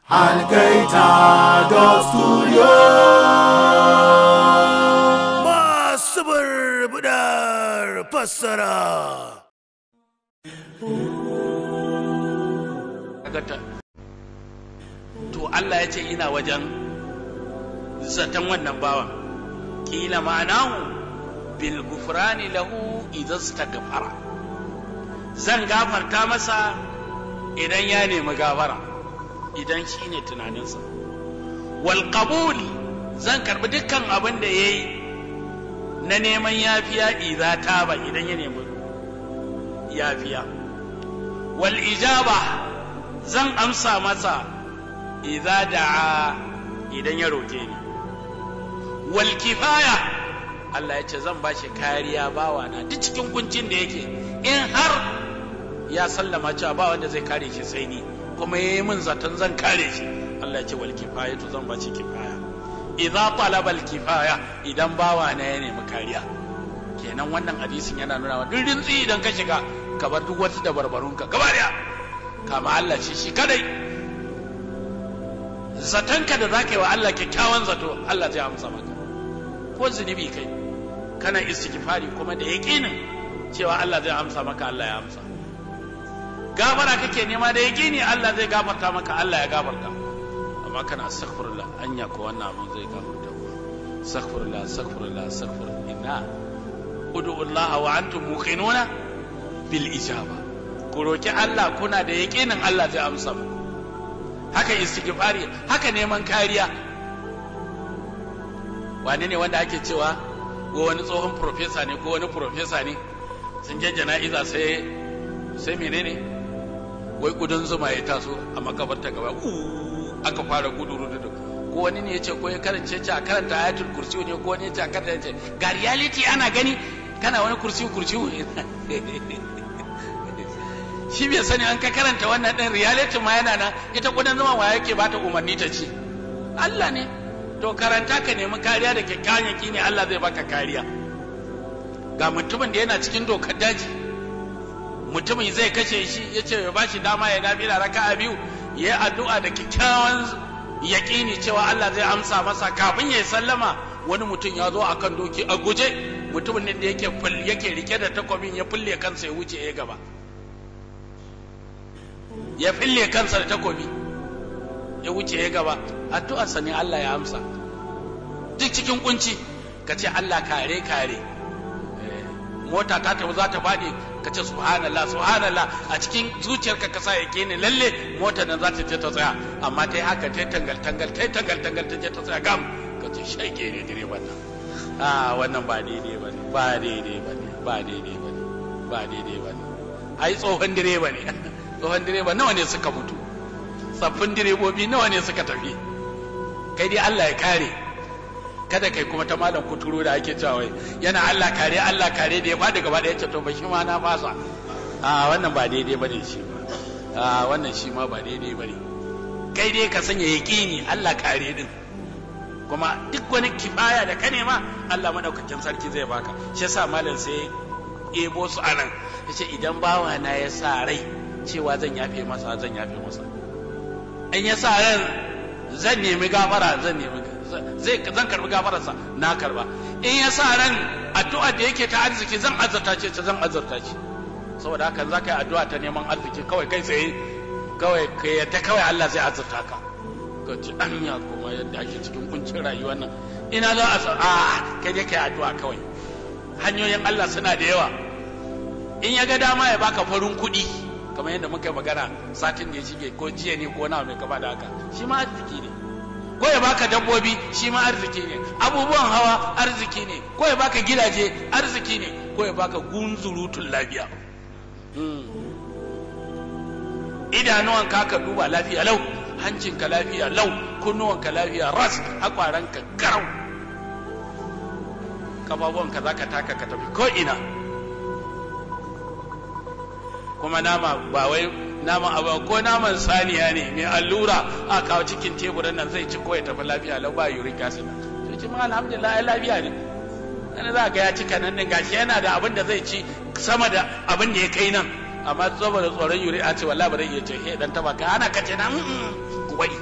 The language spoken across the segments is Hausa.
Algaita dot studio. Masu barbudar fassara. To Allah ya ce ina wajen zaton wannan bawan. Kila ma'anahu bil gufrani lahu idza istaghfara. Zan gafarta masa idan ya nemi gafara, idan shi ne tunaninsa. Wal qabuli, zan karbi dukkan abin da yayi na neman yafiya idza taba, idan ya nemi yafiya. Wal ijaba, zan amsa masa idza da'a, idan ya roke ni. Wal kifaya, Allah ya ce zan bashi kariya bawana duk cikin kuncin da yake, in har ya sallama cewa ba wanda zai kare shi sai ni, kuma yayi min zaton zan kare shi. Allah ya ce wal kifaya, to zan bashi kifaya idza talaba al kifaya, idan bawana ya nemi kariya. Kenan wannan hadisin yana nuna wa duk rintsi idan ka shiga ka bar duk wata dabarbarunka gaba daya, kama Allah shi shi kadai. Zatonka da zaka yi wa Allah kyakkyawan zato, Allah zai amsa maka. Ko zunubi kai kana istighfari kuma da yaqinin cewa Allah zai amsa maka, Allah ya amsa. Gafara kake nema da yaqini, Allah zai gafarta maka, Allah ya gafarta. Amma kana astaghfirullah, anya ko wannan abun zai gafarta ko? Astaghfirullah, astaghfirullah, astaghfirullah. Inna ud'u Allah wa antum muqinuna bil ijaba. Ku roki Allah kuna da yaqinin Allah zai amsa muku. Haka istighfari, haka neman kariya. Wane ne wanda ake cewa ko wani tsohon profesa ne ko wani profesa ne sun je jana'iza sai sai menene wai kudin zuma ya taso a makabarta gaba, aka fara gudu rudu. Ko wani ne ya ce ko ya karance ce a karanta ayatul kursi ne, ko wani ya ce a karanta ce ga reality ana gani kana wani kursi kursi. Shi bai sani an ka karanta wannan din reality ma yana nan. Ita kudin zuma wa yake bata umarni ta ci? Allah ne. To karanta ka nemi kariya da kyakkyawan yaƙini, Allah zai baka kariya. Ga mutumin da yana cikin dokar daji, mutumin zai kashe shi, ya ce ya bashi dama ya nafila raka'a biyu, ya yi addu'a da kyakkyawan yaƙini cewa Allah zai amsa masa. Kafin ya sallama, wani mutum ya zo akan doki a guje, mutumin ne da yake rike da takobin ya fulle kansa ya wuce ya gaba. Ya fille kansa da takobi ya wuce ya gaba. Addu'arsa ne Allah ya amsa. Duk cikin kunci ka ce Allah kare kare. Mota ta tafi za ta faɗi, ka ce subhanallah subhanallah, a cikin zuciyarka ka sa yake ne lalle mota nan za ta je ta tsaya. Amma ta yi haka, ta yi tangal tangal, ta yi tangal tangal, ta je ta tsaya gam. Ka ce shege ne direban nan, a wannan ba daidai ba ne, ba daidai ba ne, ba daidai ba ne, ba daidai ba ne. Ai tsohon direba ne. Tsohon direba nawa ne suka mutu? Tsaffin direbobi nawa ne suka tafi? Kai dai Allah ya kare. Kada kai kuma ta malam kuturu da ake cewa wai yana Allah kare Allah kare, da ya faɗi gaba da ya ce to ba shi ma na fasa. A wannan ba daidai bane shi ma. A wannan shi ma ba daidai bane. Kai dai ka sanya yaqini Allah kare din. Kuma duk wani kifaya da ka nema Allah madaukakin sarki zai baka. Shi yasa malam sai ebo su anan yace idan bawa na ya sa rai cewa zan yafe masa, zan yafe masa. In ya sa ran zan nemi gafara, zan nemi zai zan karbi gafararsa, na karba. In ya sa ran addu'a da yake ta arziki zan azurta ce, zan azurta ce. Saboda haka za ka yi addu'a ta neman arziki kawai kai tsaye, kawai ka yadda kawai Allah zai azurta ka. Ka ce anya kuma yadda ake cikin kuncin rayuwar nan ina za a kai je kai addu'a kawai. Hanyoyin Allah suna da yawa. In ya ga dama ya baka farin kuɗi, kamar yadda muka yi magana satin da ya shige ko jiya ne ko nawa mai kama da haka, shi ma arziki ne. Ko ya baka dabbobi, shi ma arziki ne. Abubuwan hawa arziki ne. Ko ya baka gidaje arziki ne. Ko ya baka gunzurutun lafiya. Idanuwanka ka duba lafiya lau, hancinka lafiya lau, kunnuwanka lafiya ras, hakwaranka garau, kafafuwanka za ka taka ka tafi ko ina. Kuma nama ba wai nama abu ko naman saniya ne mai allura a kawo cikin teburin nan zai ci ko ya tafi lafiya lau, ba uric acid. To ci ma alhamdulillah ai lafiya ne. Wani za ga ya cika nan din gashi yana da abin da zai ci sama da abin da ya kai nan, amma saboda tsoron uric acid wallahi ba zai iya ce he dan taba ka ana kace na ku bari.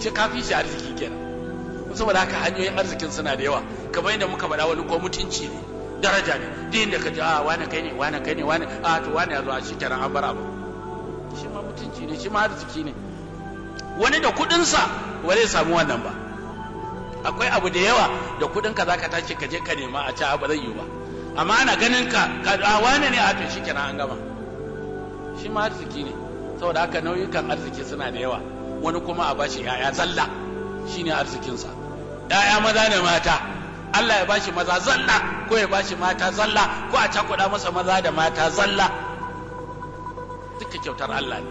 Ce ka fi shi arziki kenan. Saboda haka hanyoyin arzikin suna da yawa, kamar yadda muka faɗa, wani ko mutunci ne, daraja ne, duk inda ka ji a wani kai ne, wani kai ne, wani a to wani ya zo, a shi kenan an bar abu. Shi ma mutunci ne, shi ma arziki ne. Wani da kuɗinsa ba zai samu wannan ba. Akwai abu da yawa da kuɗinka za ka tashi ka je ka nema a ci, ba zai yiwu ba, amma ana ganin ka a wane ne, a to shi kenan an gama. Shi ma arziki ne. Saboda haka nau'ikan arziki suna da yawa. Wani kuma a bashi 'ya'ya zalla, shine arzikinsa, 'ya'ya maza da mata. Allah ya bashi maza zalla ko ya bashi mata zalla ko a cakuɗa masa maza da mata zalla, duka kyautar Allah ne.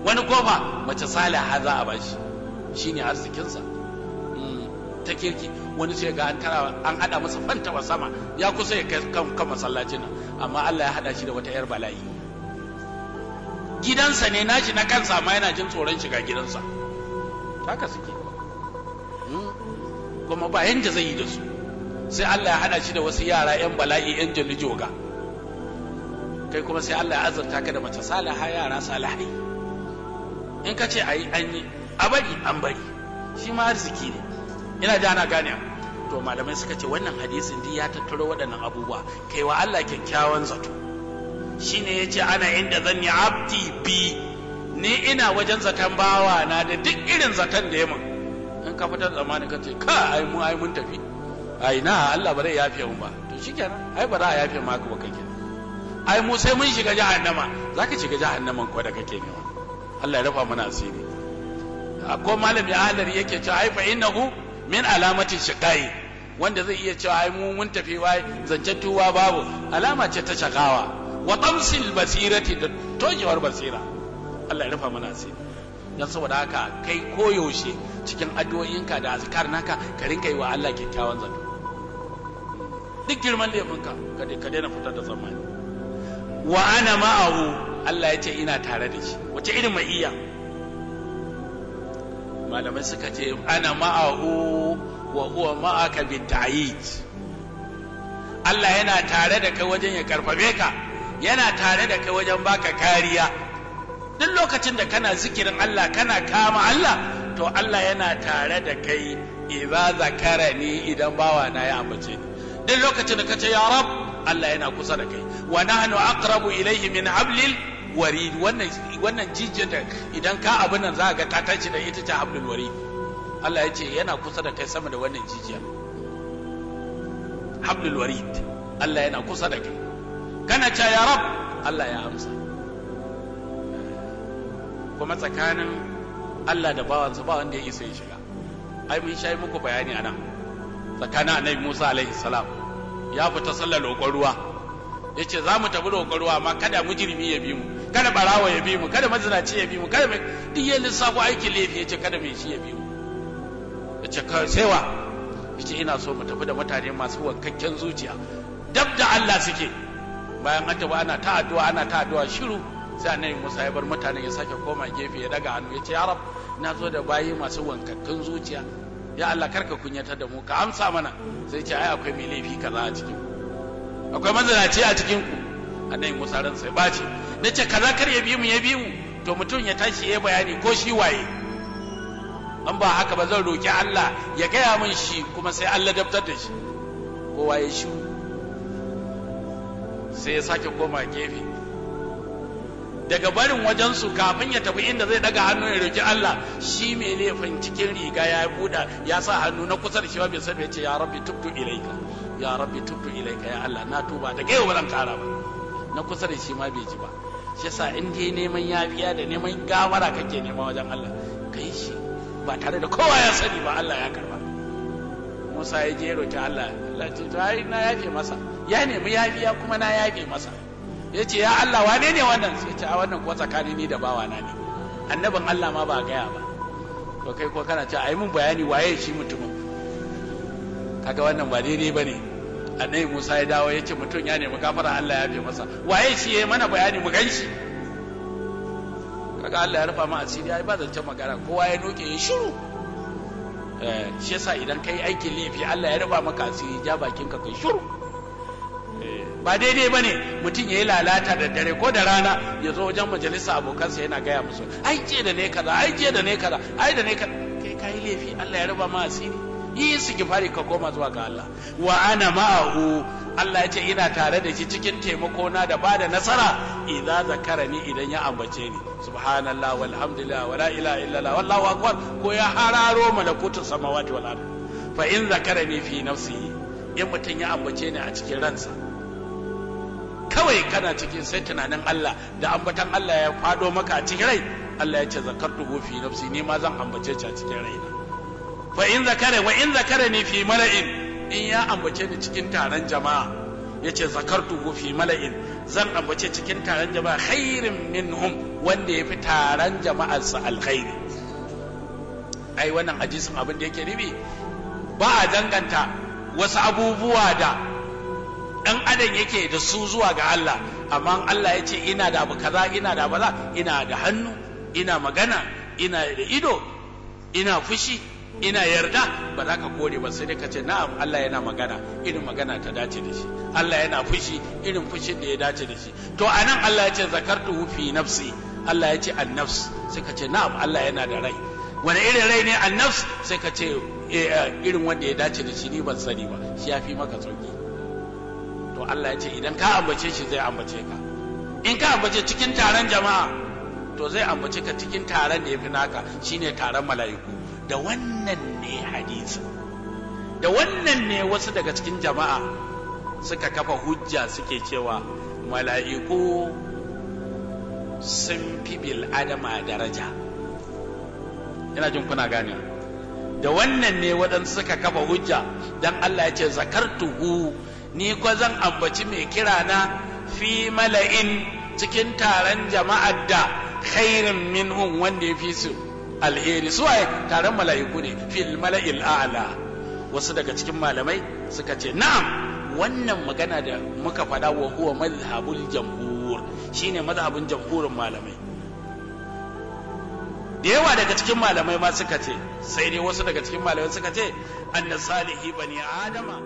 Wani kofa mace saliha za a bashi, shine arzikinsa, ta kirki. Wani sai ga an tara an hada masa fanta wa sama ya kusa ya kai kan masallacin nan, amma Allah ya hada shi da wata yar bala'i. Gidansa ne nashi na kansa, amma yana jin tsoron shiga gidansa. Haka suke, kuma ba yanda zai yi da su. Sai Allah ya hada shi da wasu yara yan bala'i, yan jalijoga. Kai kuma sai Allah ya azurta ka da mace salaha, yara salihai. In ka ce ayi an yi, a bari an bari, shi ma arziki ne. Ina ji ana gane. To malamai suka ce wannan hadisin duk ya tattaro waɗannan abubuwa. Kai wa Allah kyakkyawan zato. Shine yace ana inda zanni abdi bi, ni ina wajen zaton bawa na da duk irin zaton da ya mun. In ka fitar zamanin ka ce ka ai mu ai mun tafi, ai na Allah ba zai yafe mu ba, to shikenan, ai ba za a yafe maka ba kake. Ai mu sai mun shiga jahannama, zaka shiga jahannaman ko da kake nema. Allah ya rufa mana asiri. Ko malami ahlari yake cewa ai fa innahu min alamatin shiqai, wanda zai iya cewa ai mu mun tafi, wai zancen tuwa babu, alama ce ta shakawa wa tamsil basirati, da tojewar basira. Allah ya rufa mana asiri. Dan saboda haka kai koyaushe cikin addu'o'inka da azkar naka ka rinka yi wa Allah kyakkyawan zato. Duk girman laifinka ka daina fitar da tsammani. Wa ana ma'ahu, Allah ya ce ina tare da shi. Wace irin ma'iyya? Malamai suka ce ana ma'ahu wa huwa ma'aka bi ta'yid. Allah yana tare da kai wajen ya karfafe ka, yana tare da kai wajen baka kariya. Duk lokacin da kana zikirin Allah, kana kama Allah, to Allah yana tare da kai. Idza zakarani, idan bawa na ya ambace ni. Duk lokacin da kace ya rab, Allah yana kusa da kai. Wa nahnu aqrabu ilayhi min hablil warid. Wannan jijiyar da idan ka abin nan za ga ta tashi da ita ce hablul warid. Allah ya ce yana kusa da kai sama da wannan jijiya, hablul warid. Allah yana kusa da kai, kana ce ya rab, Allah ya amsa. Kuma tsakanin Allah da bawansa ba wanda ya isa ya shiga. Ai mun shayi muku bayani anan, tsakanin Annabi Musa alaihi salam ya fita sallar roƙon ruwa, yace za mu tafi roƙon ruwa, amma kada mujrimi ya bi mu, kada barawa ya bi mu, kada mazinaci ya bi mu, kada duk ya lissafo aikin laifi, yace kada mai shi ya bi mu. Yace kai sai wa? Yace ina so mu tafi da mutane masu wankakken zuciya, dab da Allah suke. Bayan an tafi ana ta addu'a, ana ta addu'a, shiru. Sai Annabi Musa ya bar mutanen ya sake koma gefe, ya daga hannu ya ce ya rab, na zo da bayi masu wankakkun zuciya, ya Allah karka kunyatar da mu, ka amsa mana. Sai ce ai akwai mai laifi kaza a cikin ku, akwai mazinaci a cikin ku. Annabi Musa ran sai bace, nace kaza kar ya bi mu, ya bi mu. To mutum ya tashi ya bayani ko shi waye, an ba haka ba zan roki Allah ya gaya min shi, kuma sai Allah daftar da shi. Kowa ya shiru. Sai ya sake koma gefe. Daga barin wajensu kafin ya tafi inda zai daga hannu ya roki Allah, shi mai laifin cikin riga ya buɗa ya sa hannu na kusa da shi ba bai san, ya ce ya rabbi tubtu ilaika, ya rabbi tubtu ilaika, ya Allah na tuba, daga yau ba zan kara ba. Na kusa da shi ma bai ji ba. Shi yasa in dai neman yafiya da neman gafara kake nema wajen Allah, kai shi ba tare da kowa ya sani ba, Allah ya karba. Musa ya je roki Allah, Allah ce to ai na yafe masa, ya nemi yafiya kuma na yafe masa. Ya ce ya Allah wane ne wannan? Sai ce a wannan kuwa tsakanin ni da bawana ne. Annabin Allah ma ba gaya ba. To kai ko kana ce ai mun bayani waye shi mutumin. Kaga wannan ba daidai bane. Annabi Musa ya dawo ya ce mutum ya nemi gafara Allah ya yafe masa, waye shi ya mana bayani mu ganshi. Kaga Allah ya rufa ma asiri, ai ba zancen magana, kowa ya noke ya shiru. Shi yasa idan kai aikin laifi Allah ya rufa maka asiri, ja bakin ka kai shiru. Ba daidai bane mutum ya yi lalata da dare ko da rana ya zo wajen majalisa abokansa yana gaya musu ai ce da ne kaza, ai ce da ne kaza, ai da ne kaza. Kai Kai laifi, Allah ya raba ma asiri, yi istighfari ka koma zuwa ga Allah. Wa ana ma'ahu, Allah ya ce ina tare da shi cikin taimako na da bada nasara, idza zakarani, idan ya ambace ni, subhanallah walhamdulillah wala ilaha illallah wallahu akbar, ko ya hararo malakutus samawati wal ard. Fa in zakarani fi nafsihi, in mutum ya ambace ni a cikin ransa, kawai kana cikin sai tunanin Allah da ambatan Allah ya fado maka a cikin rai, Allah ya ce zakartuhu fi nafsi, ni ma zan ambace shi a cikin raina. Fa in zakara wa in zakarani fi mala'in, in ya ambace ni cikin taron jama'a, yace zakartuhu fi mala'in, zan ambace cikin taron jama'a khairin minhum, wanda yafi taron jama'ar sa alkhairi. Ai wannan hadisin abin da yake nufi, ba a danganta wasu abubuwa da dan adam yake da su zuwa ga Allah, amma Allah ya ce ina da abu kaza, ina da abu kaza, ina da hannu, ina magana, ina da ido, ina fushi, ina yarda, ba za ka kore ba, sai dai ka ce na'am, Allah yana magana irin magana ta dace da shi, Allah yana fushi irin fushin da ya dace da shi. To anan Allah ya ce zakartuhu fi nafsi, Allah ya ce an-nafs, sai ka ce na'am, Allah yana da rai. Wani irin rai ne an-nafs? Sai ka ce irin wanda ya dace da shi, ni ban sani ba, shi ya fi maka sauki. To Allah ya ce idan ka ambace shi zai ambace ka. In ka ambace cikin taron jama'a, to zai ambace ka cikin taron da ya fi naka, shine taron mala'iku. Da wannan ne hadisi, da wannan ne wasu daga cikin jama'a suka kafa hujja, suke cewa mala'iku sun fi bil adama daraja. Ina jin kuna gane. Da wannan ne waɗansu suka kafa hujja, dan Allah ya ce zakartuhu, ni ko zan ambaci mai kira na fi mala'in, cikin taron jama'ar da khairin minhum, wanda ya fi su alheri. Su waye? Taron mala'iku ne, fil mala'il a'la. Wasu daga cikin malamai suka ce na'am, wannan magana da muka faɗa wa huwa mazhabul jamhur, shine mazhabin jamhurin malamai. Da yawa daga cikin malamai ma suka ce, sai dai wasu daga cikin malamai suka ce anna salihi bani adama.